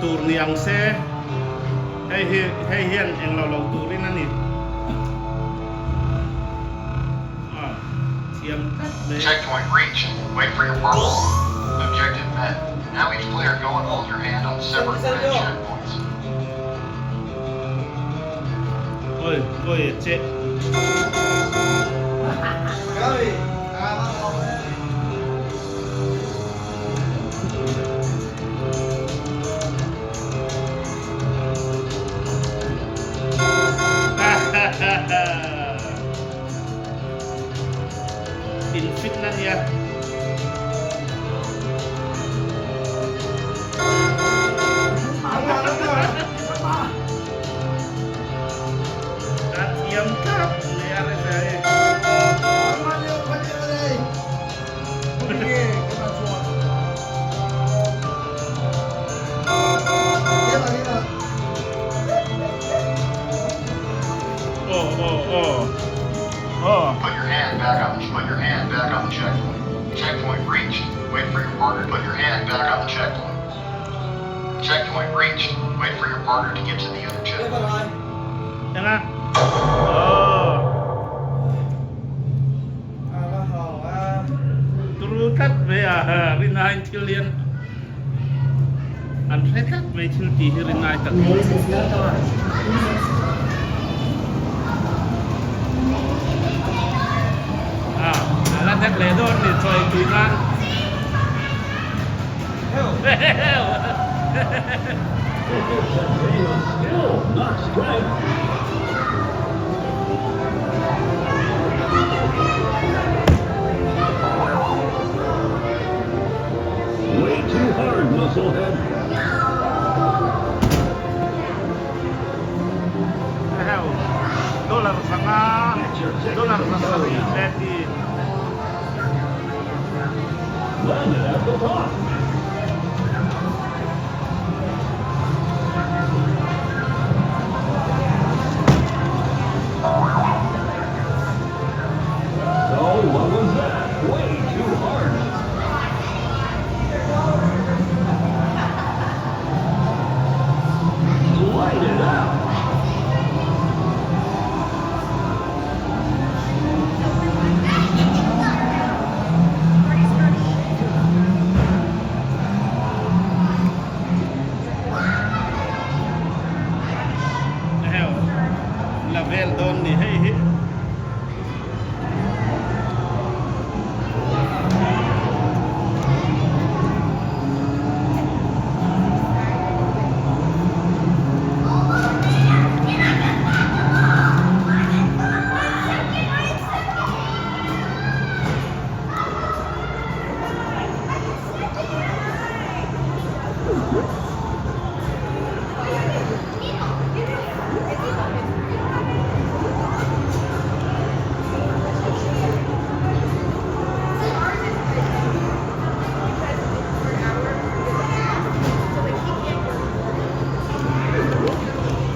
tur ni ang se, hei hi hei hian englo lo turin a ni. A thiam tlat mai. Checkpoint reached. Wait for your partner. Objective met. Now each player go and hold your hand on separate red checkpoints. Oi, oi a che. In fit na nia. A thiam tlat mai a resa hi. Aw aw aw aw. Put your hand back on the put your hand back on the checkpoint. Checkpoint reached. Wait for your partner. Put your hand back on the checkpoint. Checkpoint reached. Wait for your partner to get to the other checkpoint. Eng a? Aw. Turu tlat mai a, rinaiin thil hi an an hre tlat mai thil tih hi rinai tak a a la hnek leh dawn ni chawi tui nan Dollar 5, dollar 7 leh ti. Heo la vel dawn ni hei hi.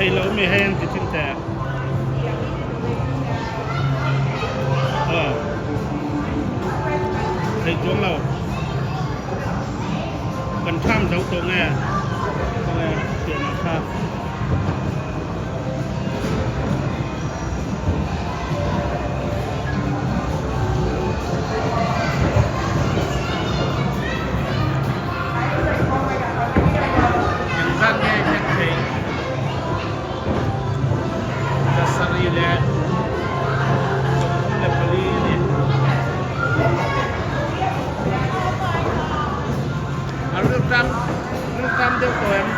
Thei lo mi hei an ti thin teh. Thei chuang lo. Kan tham zo tawh nge khawnge thianah kha. Engzat nge hnek theih? Pasarih leh 34 a ni. A riltam riltam deuh tawh em?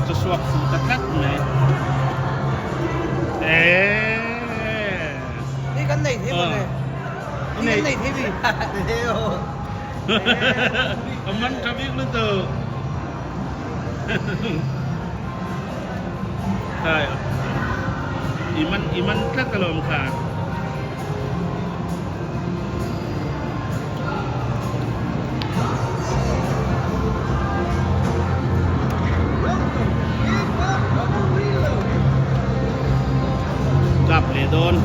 chu suak fuh ta tlat mai. Eeeee. Ni kan nei thei maw le. Ni kan nei thei bi. A man tha bik lutuk. Khai. I man i man tlat alawm kha. Kap leh dawn.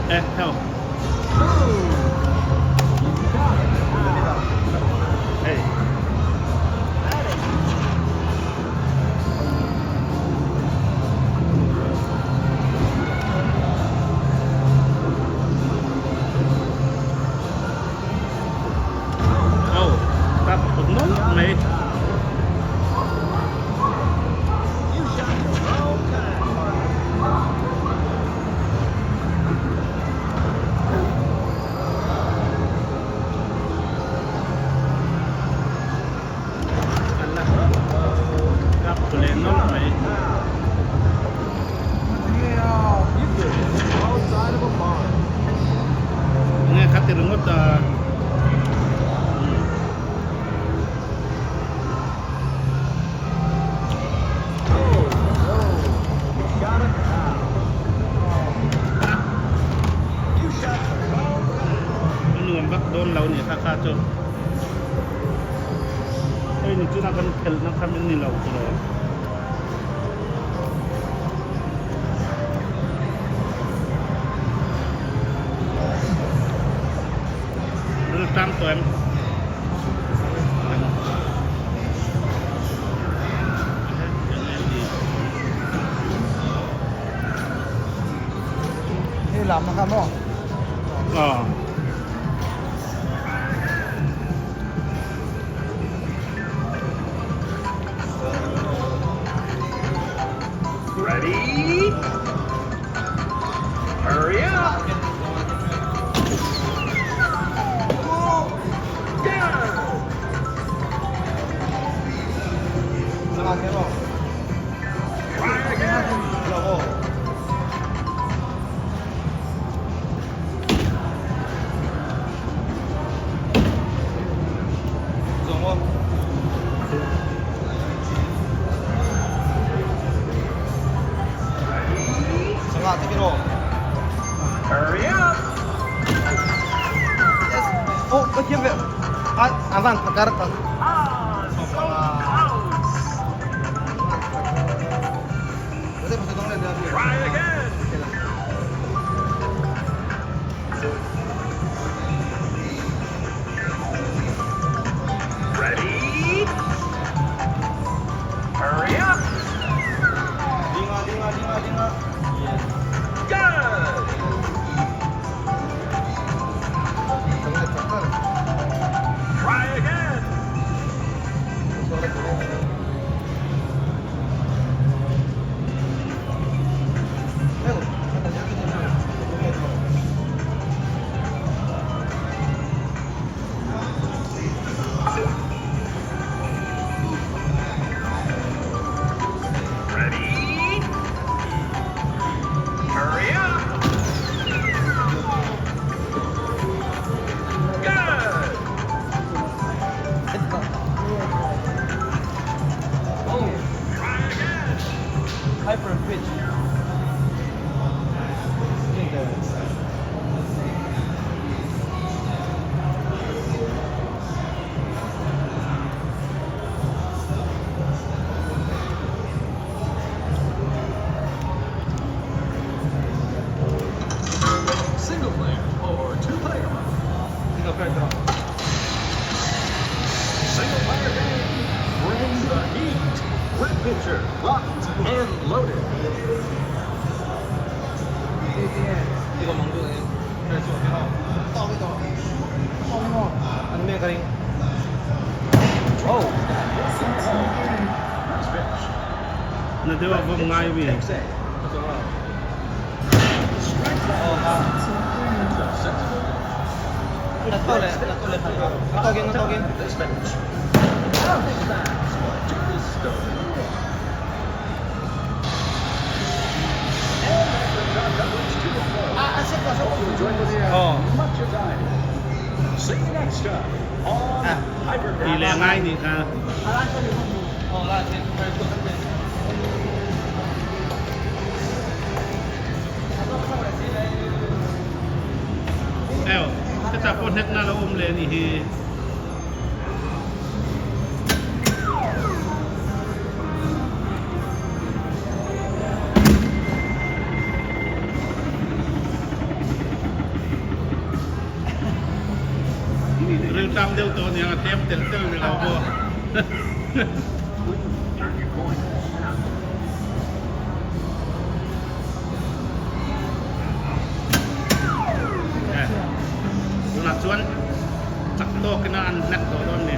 Eh, heo. Hey. Oh, tap nawlh mai. Kap leh nawlh mai. Enge kha ti ringawt a. A nuam vak dawn lo nih kha kha chu. Hei ni chuna kan phelhna kha min ni lo tiraw. Riltam tawh em? Hei lam kha maw? Aw. Ready? Hurry up! Try again. Hurry up! Oh, ka thiam ve. A van phakar tak. Ah, so close. Try again. Ready? Hurry up! Linga, linga, linga, linga. Good! Try again. Na deuh a vawm ngai mi. Ti le ngai nih kha. Eo, heta pawh hnekna lo awm leh a nih hi. Riltam deuh tawh aniang a tlem tel tel ni lo maw. Tunah chuan chak tawkin a an hnek tawh dawn ni.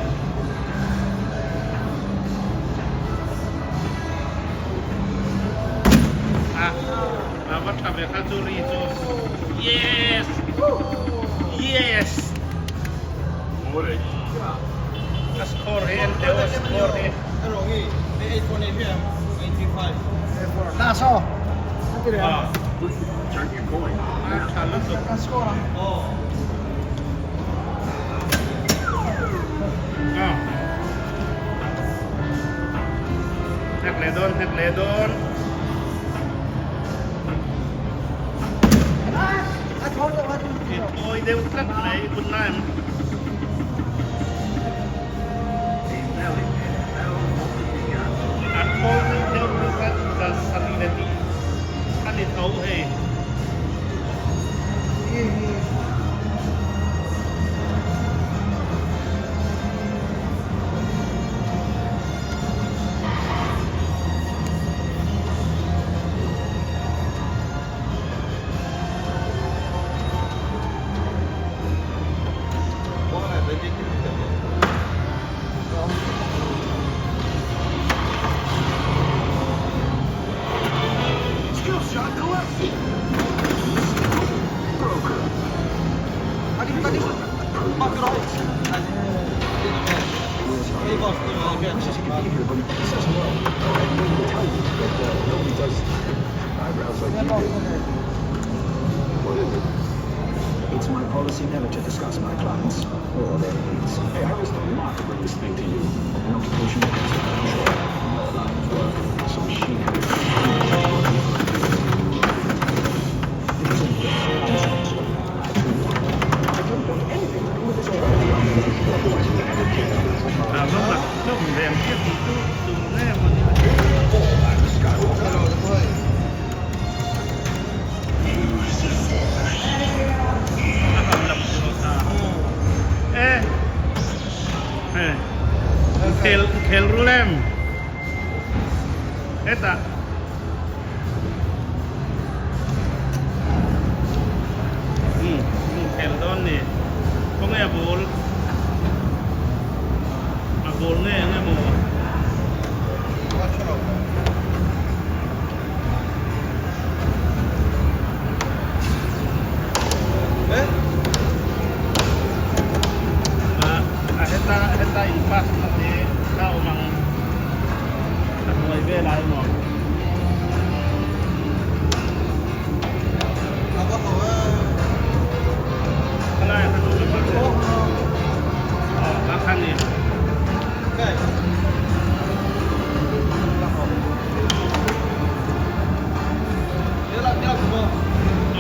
A a va tha ve kha chu ri chu. Yes! Yes! A score hi en teh aw score hi. A tha lutuk. Hnek leh dawn, hnek leh dawn. Awi deuh tlat mai hun na em. An khawl deuh deuh luka za sarih leh tih a ni tho hei. Khel rul em hetah khel dawn ni khawnge a ball a ball nge eng emaw. A heta heta in pass na te kha awm ang a hnuai velah emaw. Khalai a khan awm em a khan ni.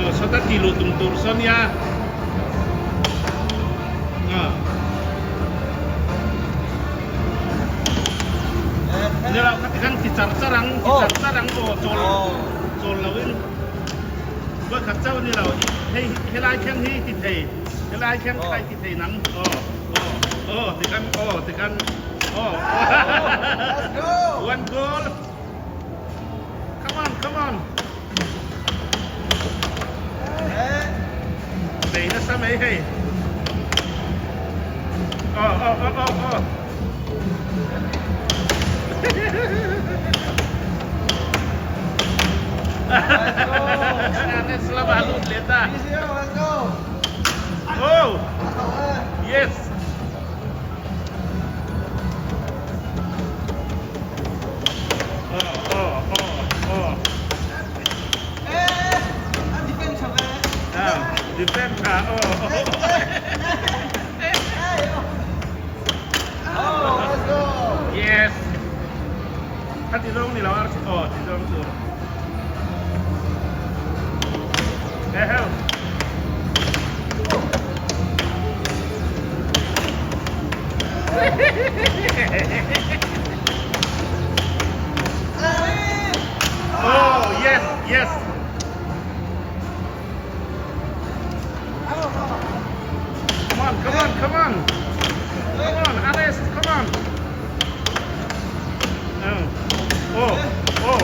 Aw sawta ti luh tum tur saw nia. Nilo khati khan ti char char ang ti char char ang aw chawl chawl lo in vawi khat chauh ni lo hei helai khen hi ti thei helai khen khai ti thei nang aw aw aw ti khan aw ti khan. Oh. Let's go. One goal. Come on, come on. Bei nasa mai hei. Oh, oh, oh, oh, oh. Let's go. Let's go. Oh. Yes. Oh, oh, oh, oh. Ah, defend tha. Oh, oh, Oh, let's go. Yes. Khati zawng ni lo ar oh ti zawng chu. Eh heo. Oh, yes, yes. Come on, come on, come on. Come on, Alex, come on. Oh, oh, oh,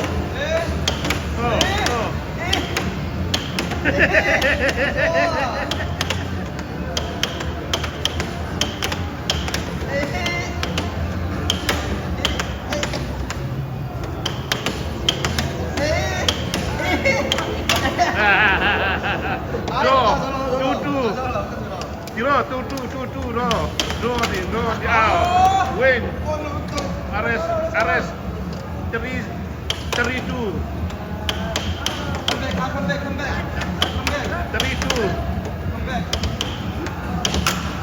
oh, oh. Draw, 2-2. Zero, 2-2, 2-2, draw. Draw, draw, draw. Win. Arrest, arrest. 3, 3-2. Come back, come back, come back. Come back. 3-2. Come back.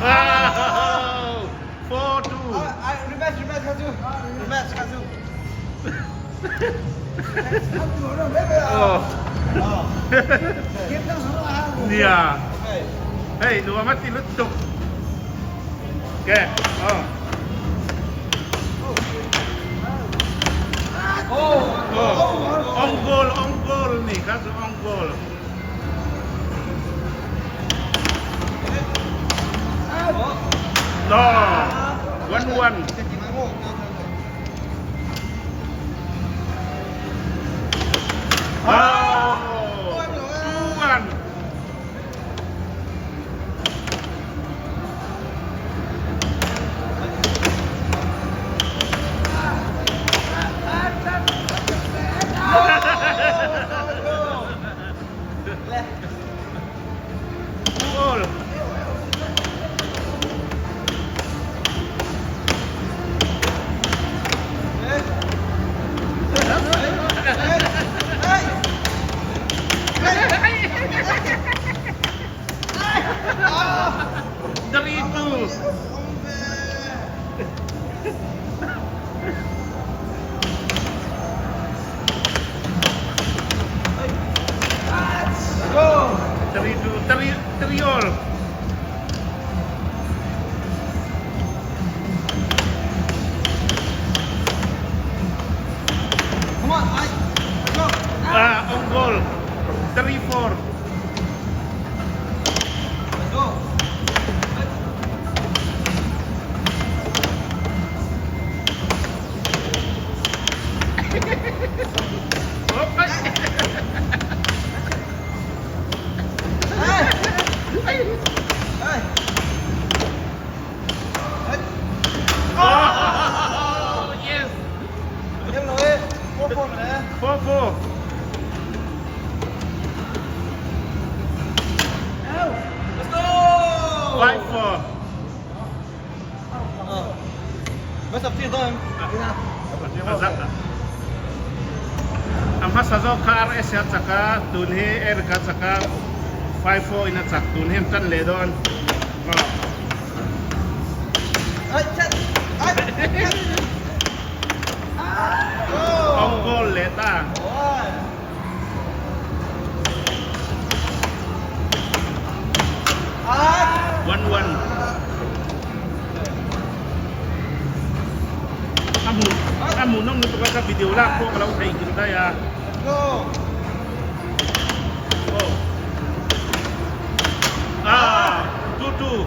Oh, 4-2. I rematch, rematch, Kazu. Rematch, Kazu. Oh. Nia. Okay. Hei, nuam a ti lutuk. Okay. Oh. Oh. Oh. On goal, on goal ni, kha chu on goal. No. 1-1. Oh. 2-1. Goal. 3-2. Go. 3-2, 3, 3 all. Come on, I. Let's go. Ah, on goal. 3-4. Let's go. Oh, ay. Hey. Hey. Hey. Oh, yes. Em nói, 4-4 rồi đấy. 4-4. Let's go. 5-4. Best of three time. Am hmasa zawk kha RS a chak a, tun hi Eric a chak a, 5-4 in a chak tun hi an tan leh dawn. Awng goal leh ta. 1-1. A hmuh a hmuh nawm lutuk a ka video lak pawh ka lo theihnghilh daih a. Oh. Ah, 2-2.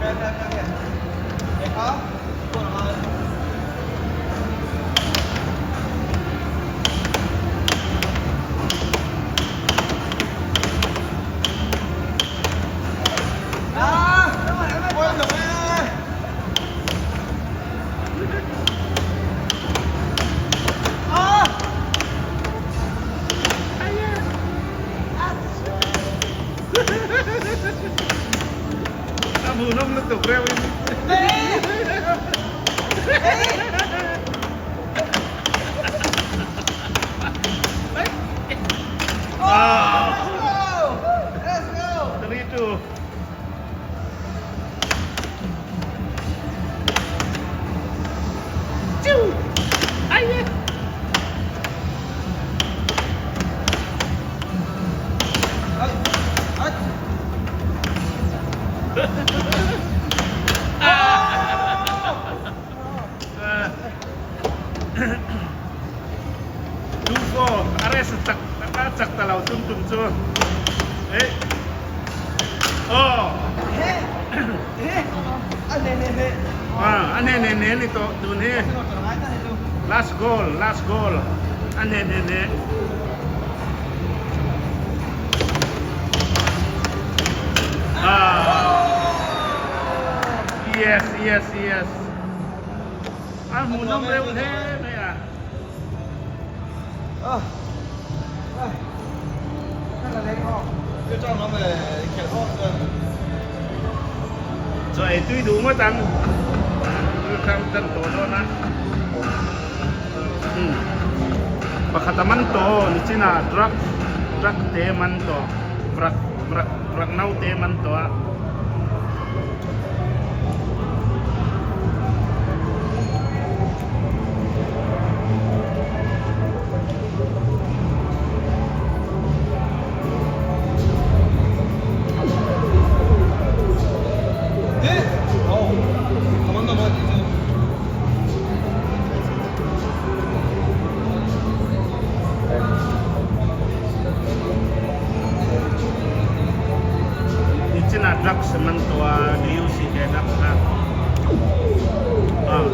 2-4 a rest a chak a chak ta lo tum tum chu eh aw a ne ne ne ni tawh tun hi last goal last goal a ne ne ne yes yes yes A hmuhnawm reuh hle mai a. Chaw ei tui duh ngawt ang. Thil tan tawh dawn a. Pakhat a man tawh nichin ah truck truck te a man tawh vrak vrak vrak no te a man tawh a. Nichinah drugs a man tawh a, DUC te drugs kha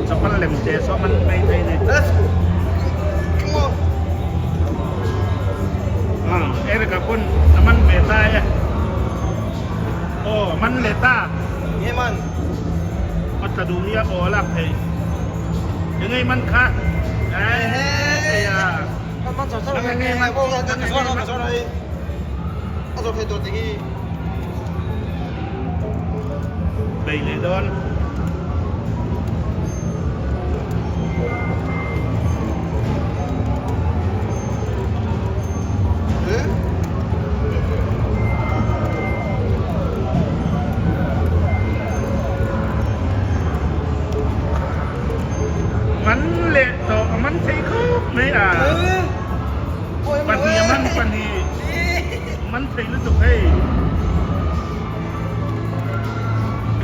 chapal lem te saw man mai thei ni. Eric a pawn a man ve ta e. Aw a man leh ta. Nge man? A tla duh nia aw a lak thei. Enge i man kha? Ehe a. Bei leh dawn. Man leh tawh a man thei khawp mai a. Pahnih a man pahnih man thei lutuk hei.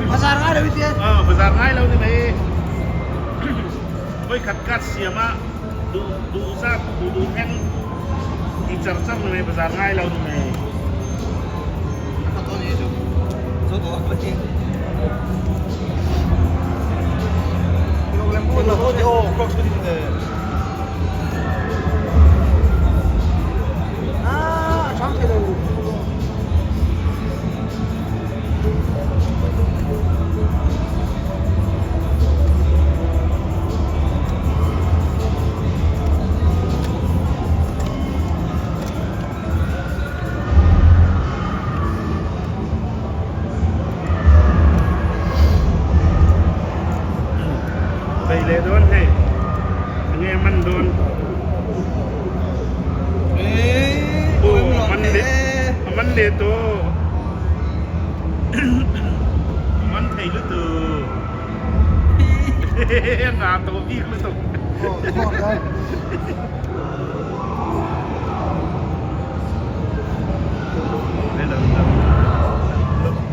Bazar ngai lo i tia. Aw bazar ngai lo ni mai. Voi khat kat siam a duh duh zat duh duh thleng ti char char ni mai bazar ngai lo ni mai. Bei leh dawn hei enge man dawn aw a man leh a man leh tawh a man thei lutuk a ngah tawh bik lutuk.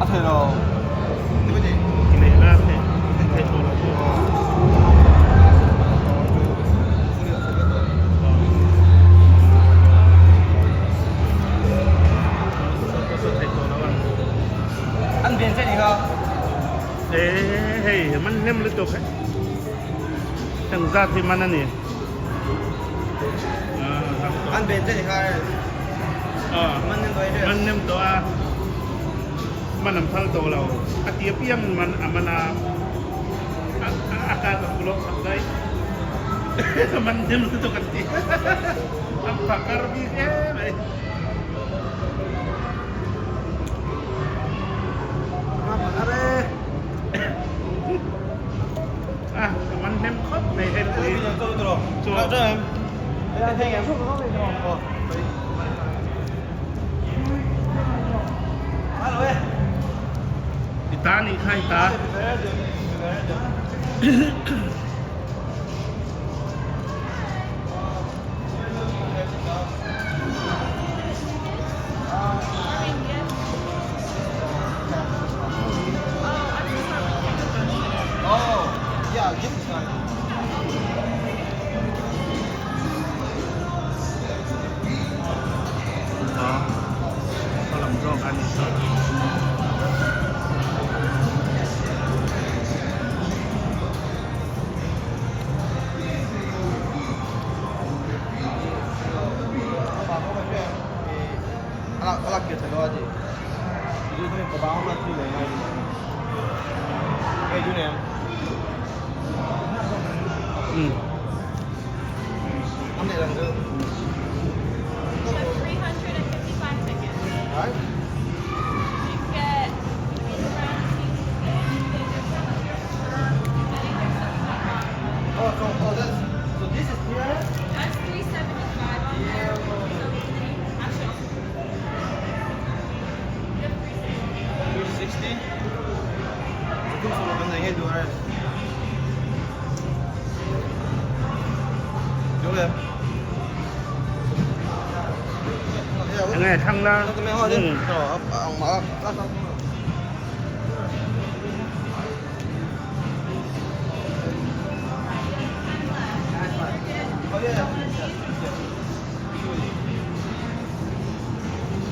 A thei lo. An ven che ni kha. Ê hei man hnem lutuk he. Heng zat hi man a ni. An ven che ni kha. Man nem tawh Man nem tawh a. Man an phal tawh lo. A ti apiang man a man a. A ka ka pulok sak daih. Man nem lutuk an ti. An phakar bik em ai. A man hnem khawp mai hei pui. I ta nih kha i ta. Enge thlang la.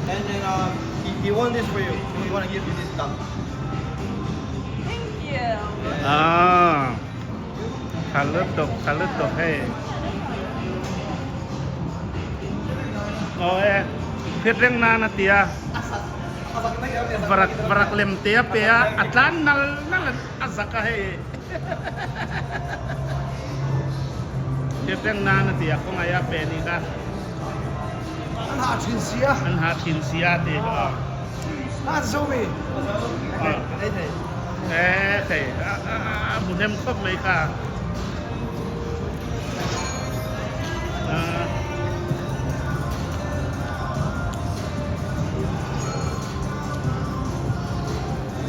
And then um, he, he won this for you. He want to give you this duck. Thank you. À. Khá lớp độc, khá lớp độc hay. Ôi, phiết reng na na tia. Varak varak lem tia pe a atlan nal nal azaka hei. Phiết reng na na tia ko ngai a pe ni ka. An ha thin sia. An ha thin sia ti ka. An zo mi. Eh, thei a mu nem khop mai ka. Ah.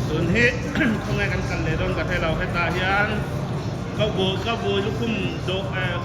Tun hi khawnge kan kal leh dawn ka hre lo hetah hian ka bu ka bu lukhum dawh eh.